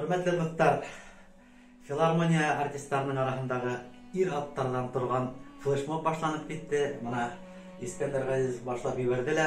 Хөрмәтле дуҫтар, филармония артисттарының араһындағы ир-аттарҙан торған флешмоб башланып китте. Мына Искәндәр Ғәзиз башлап ебәрҙе лә.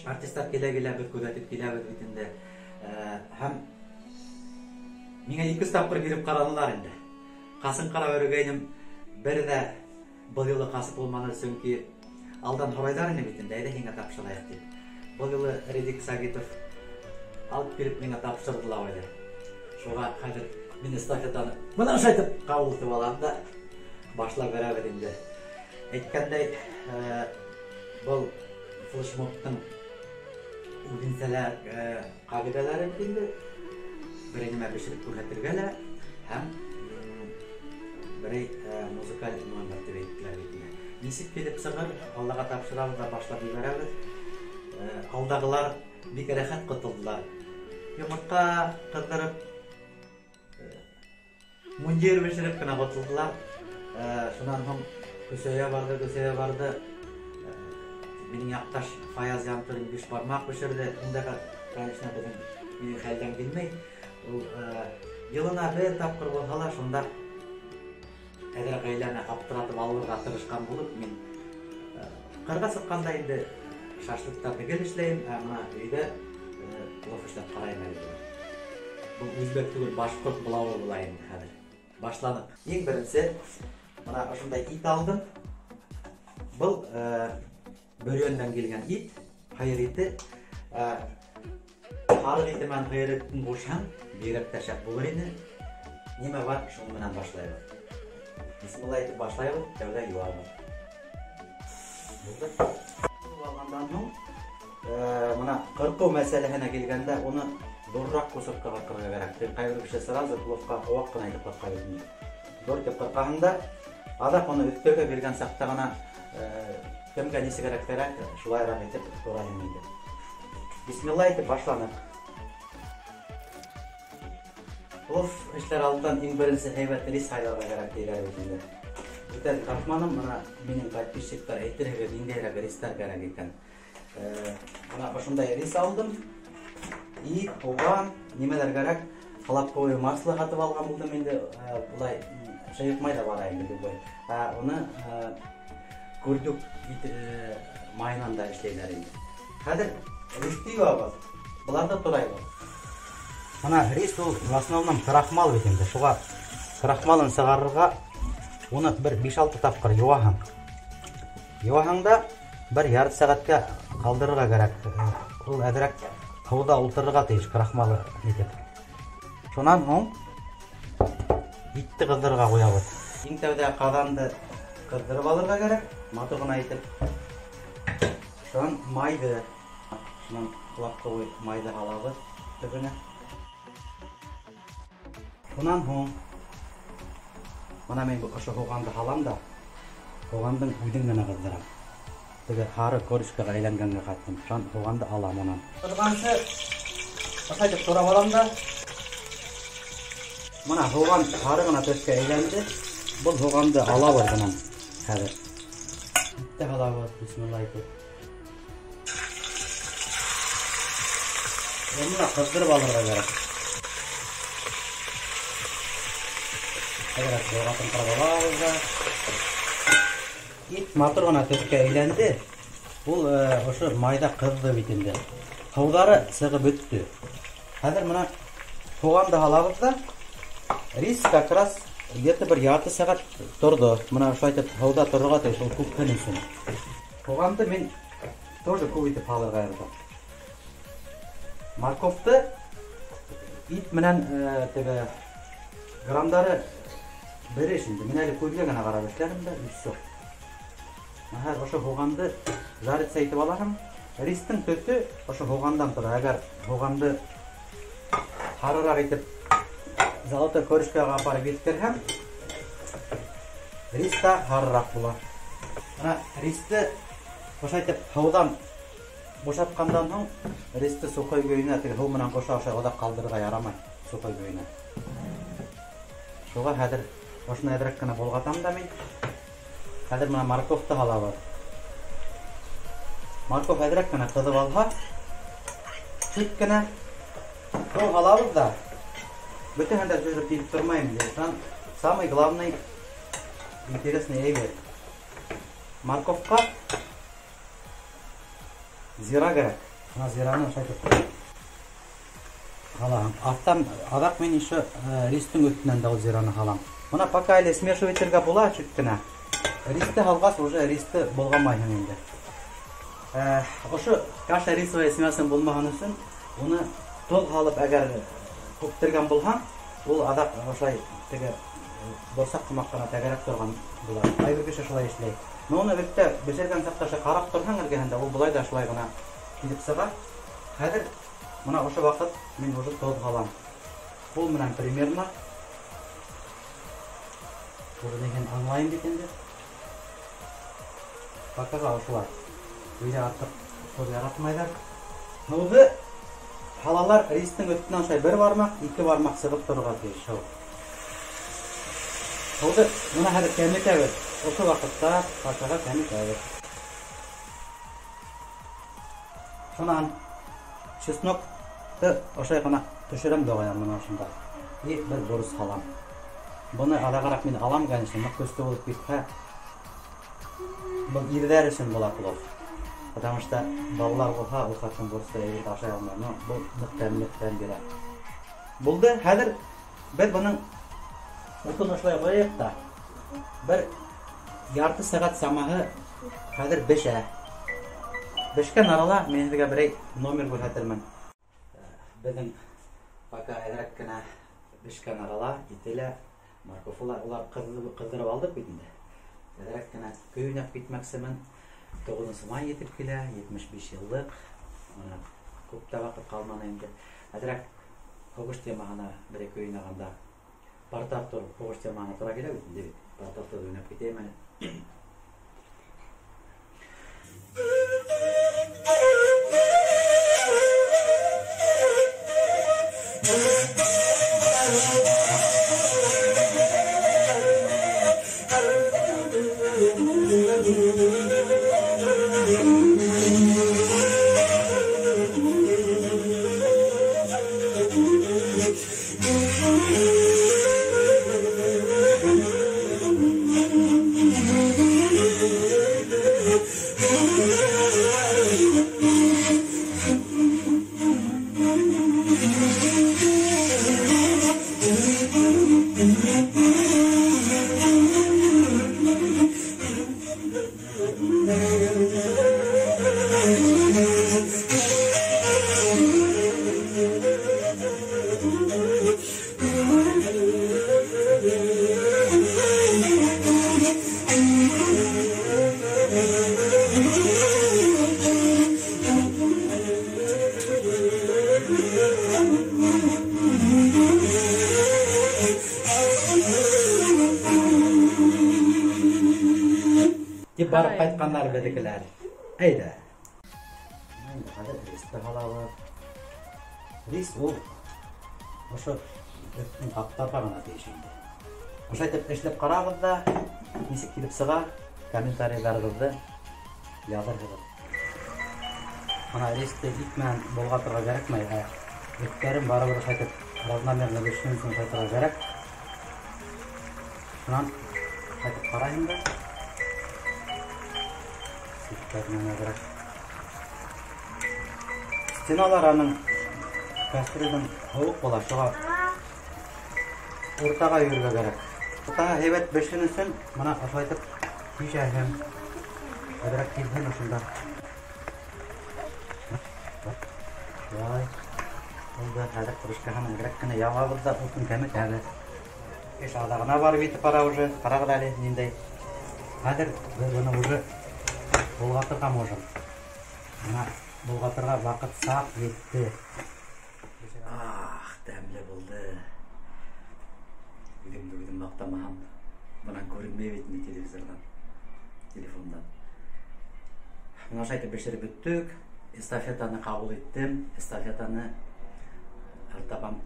Артисттар килә-килә, беҙ күҙәтеп киләбеҙ бит инде. Һәм миңә 2 тапҡыр биреп ҡаранылар инде. Ҡасын ҡарап йөрөгәйнем, бер ҙә был юлы ҡасып булманы, сөнки алдан һорайҙар ине бит инде, әйҙә һиңә тапшырайыҡ тип. Был юлы Редик Сагитов алып килеп миңә тапшырҙы ла инде. Шуға хәҙер мин эстафетаны бына ошо итеп ҡабул итеп алам да башлап бәрәбеҙ инде. Әйткәндәй, был флешмобтың үҙенсәләр ҡағиҙәләре бит инде. Берәй нәмә бешереп күрһәтергә лә һәм берәй музыкаль номер тип әйттеләр бит инде. Нисек килеп сығыр, Аллаға тапшырабыҙ да башлап ебәрәбеҙ. Алдағылар бик рәхәт ҡотолдолар. Йомортҡа ҡыҙҙырып, мундир бешереп кенә ҡотолдолар. Шунан һуң көсәйә барҙы, көсәйә барҙы. Минең яҡташ Фаяз Янтурин биш бармаҡ бешерҙе. Ундағы, конечно, беҙҙең минең хәлдән килмәй. Ул йылына бер тапҡыр булһа ла шунда әҙерәк ғаиләне аптыратып алырға тырышҡан булып, мин ҡырға сыҡҡанда инде шашлыктарҙы гел эшләйем, ә мына өйҙә плов эшләп ҡарайым әле. Был үзбәк түгел, башҡорт плауы була инде хәҙер. Башланыҡ. Иң беренсе мына ошондай ит алдым. Был Бөрйәндән килгән ит, һыйыр ите. Һарыҡ ите менән һыйыр итен ҡушһаң, бигерәк тә шәп булыр ине. Нимә бар, шуның менән башлайбыҙ. Бисмилла әйтеп башлайбыҙ, тәүҙә юабыҙ. Булды. Алғандан һуң, мына ҡырҡыу мәсьәләһенә килгәндә, уны ҙурыраҡ кусокҡа ҡырҡырға кәрәк. Теге ҡайбер кеше сразу пловҡа ваҡ ҡына итеп ҡырҡа бит инде. Ҙур итеп ҡырҡаһың да, аҙаҡ уны өҫтәлгә биргән саҡта ғына, кемгә нисегерәк кәрәк, шулайыраҡ итеп турайһың инде. Бисмилла әйтеп башланыҡ. Плов эшләр алдынан иң беренсе һәйбәт рис һайларға кәрәк тиҙәр бит инде. Бүтән тартманым, мына минең подписчиктар әйтерһегеҙ, ниндәйерәк ристар кәрәк икән. Мына ошондай рис алдым. Ит, һуған, нимәләр кәрәк? Хлопковый масло һатып алған булдым инде. Былай шәйек май да бар инде любой. Ә уны курдюк ит майынан да эшләйләр инде. Хәҙер ристы юабыҙ. Быларҙы турайбыҙ. Мына рис ул в основном крахмал бит инде. Шуға крахмалын сығарырға уны бер биш-алты тапҡыр юаһың. Юаһың да бер ярты сәғәткә ҡалдырырға кәрәк. Ул әҙерәк һыуҙа ултырырға тейеш крахмалы итеп. Шунан һуң итте ҡыҙҙырырға ҡуябыҙ. Иң тәүҙә ҡаҙанды ҡыҙҙырып алырға кәрәк, матур ғына итеп. Шунан майҙы, шунан хлопковый майҙы һалабыҙ төбөнә. Шунан һуң мына мин ошо һуғанды һалам да, һуғандың үҙен генә ҡыҙҙырам. Теге һары корочкаға әйләнгәнгә ҡаттым. Шунан һуғанды алам унан. Ҡыҙғансы ошолай итеп турап алам да, мына һуған һары ғына төҫкә әйләнде. Был һуғанды алабыҙ бынан хәҙер. Итте һалабыҙ, бисмилла әйтеп. Быны ҡыҙҙырып алырға кәрәк. Әҙерәк болғатын ҡарап алабыҙ да. Ит матур ғына төҫкә әйләнде. Ул ошо майҙа ҡыҙҙы бит инде. Һыуҙары сығып бөттө. Хәҙер мына һуғанды һалабыҙ да. Рис как раз где-то бер ярты сәғәт торҙо. Мына ошолай итеп һыуҙа торорға тейеш, ул күп көн өсөн. Һуғанды мин тоже күп итеп һалырға яратам. Морковты ит менән теге грамдары бер эш инде. Мин әле күҙгә генә ҡарап эшләрем дә, и всё. Хәҙер ошо һуғанды жариться итеп алаһың. Ристың төҫө ошо һуғандан тора. Әгәр һуғанды һарыраҡ итеп золотой корочкаға апарып еткерһәм, рис та һарыраҡ була. Мына ристы ошолай итеп һыуҙан бушатҡандан һуң ристы сухой көйөнә, теге һыу менән ҡоша ошолай оҙаҡ ҡалдырырға ярамай сухой көйөнә. Шуға хәҙер ошоно әҙерәк кенә болғатам да мин. Хәҙер мына морковты һалабыҙ. Морков әҙерәк кенә ҡыҙып алһа, сит кенә һыу һалабыҙ да Бөтәһен дә төшөрөп килеп тормайым инде. Самый главный интересный әйбер. Морковка зира кәрәк. Бына зираны ошолай итеп һалаһың. Аҫтан аҙаҡ мин еще ристың өҫтөнән дә ул зираны һалам. Бына пока әле смешивать итергә була чуть кенә. Ристы һалғас уже ристы болғамайһың инде. Ошо каша рисовая с мясом булмаһын өсөн уны тоҙ һалып әгәр күптергән булһаң, ул аҙаҡ ошолай теге борсаҡ һымаҡ ҡына тәгәрәп торған була. Ҡайбер кеше шулай эшләй. Но уны бөттә бешергән саҡта ошо ҡарап торһаң эргәһендә, ул былай ҙа шулай ғына килеп сыға. Хәҙер бына ошо ваҡыт мин уже тоҙ һалам. Ҡул менән примерно уже аңлайым бит инде. Пока ошолай. Өйҙә артыҡ тоҙ яратмайҙар. Һыуҙы һалалар ристың өҫтөнән шулай бер бармаҡ, ике бармаҡ сығып торорға тейеш һыу. Һыуҙы бына хәҙер кәметәбеҙ. Ошо ваҡытта кашаға кәметәбеҙ. Шунан чеснокты ошолай ғына төшөрәм дә ҡуям бына ошонда. И бер борос һалам. Быны аҙағыраҡ мин алам, конечно, ныҡ көслө булып китһә, был ирҙәр өсөн була плов. Потому что балалар булһа, ул хатын боросто әйберҙе ашай алмай. Но был ныҡ тәмле тәм бирә. Булды. Хәҙер беҙ бының утын ошолай ҡуяйыҡ та бер ярты сәғәт самаһы хәҙер бешә. Бешкән арала мин һеҙгә берәй номер күрһәтермен. Беҙҙең пока әҙерәк кенә бешкән арала ите лә, морковы ла улар ҡыҙҙырып алдыҡ бит инде. Әҙерәк кенә көй уйнап китмәксемен. 9 май етеп килә, 75 йыллыҡ. Бына күп тә ваҡыт ҡалманы инде. Әҙерәк һуғыш темаһына берәй көй уйнағанда Порт-Артур һуғыш темаһына тура килә бит инде бит. Порт-Артурҙы уйнап китәйем әле. Тип барып ҡайтҡандар беҙҙекеләр. Әйҙә. Инде хәҙер ристы һалабыҙ. Рис ул ошо өҫтөн ҡаптарға ғына тейеш инде. Ошолай итеп эшләп ҡарағыҙ ҙа, нисек килеп сыға, комментарийҙарығыҙҙы яҙырһығыҙ. Бына ристы ит менән болғатырға кәрәкмәй, ә өҫтәрен барыбер ошолай итеп равномерно бешһен өсөн ошолай торға кәрәк. Шунан ҡайтып ҡарайһың да. Стеналар аның кастрюлдең һыуыҡ була, шуға уртаға йөрөргә кәрәк. Уртаға һәйбәт бешһен өсөн бына ошолай итеп тишәһең. Әҙерәк килһен ошонда. Шулай. Булды. Хәҙер кружкаһын әҙерәк кенә ябабыҙ ҙа утын кәметәбеҙ. Эш аҙағына барып етеп бара уже. Ҡарағыҙ әле ниндәй. Хәҙер беҙ быны уже болғатырға можем. Бына болғатырға ваҡыт саҡ етте. Ах, тәмле булды. Үҙемде үҙем маҡтамаһам, бынан күренмәй бит инде телевизорҙан, телефондан. Бына ошолай итеп бешереп бөттөк. Эстафетаны ҡабул иттем. Эстафетаны артабан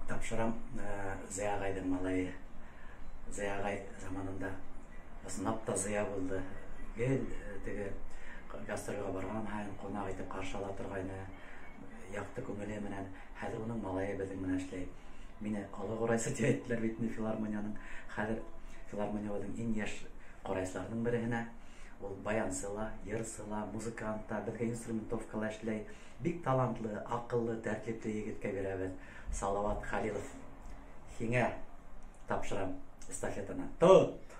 тапшырам Зыя ағайҙың малайы. Зыя ағай заманында ысынлап та зыя булды. Гел теге гастролгә барған һайын ҡунаҡ итеп ҡаршы ала торғайны, яҡты күңеле менән. Хәҙер уның малайы беҙҙең менән эшләй. Мине оло ҡурайсы тип әйттеләр бит инде филармонияның. Хәҙер филармониябыҙҙың иң йәш ҡурайсыларының береһенә. Ул баянсы ла, йырсы ла, музыкант та, беҙгә инструментовка ла эшләй. Бик талантлы, аҡыллы, тәртипле егеткә бирәбеҙ. Салават Халилов, һиңә тапшырам эстафетаны. Тот!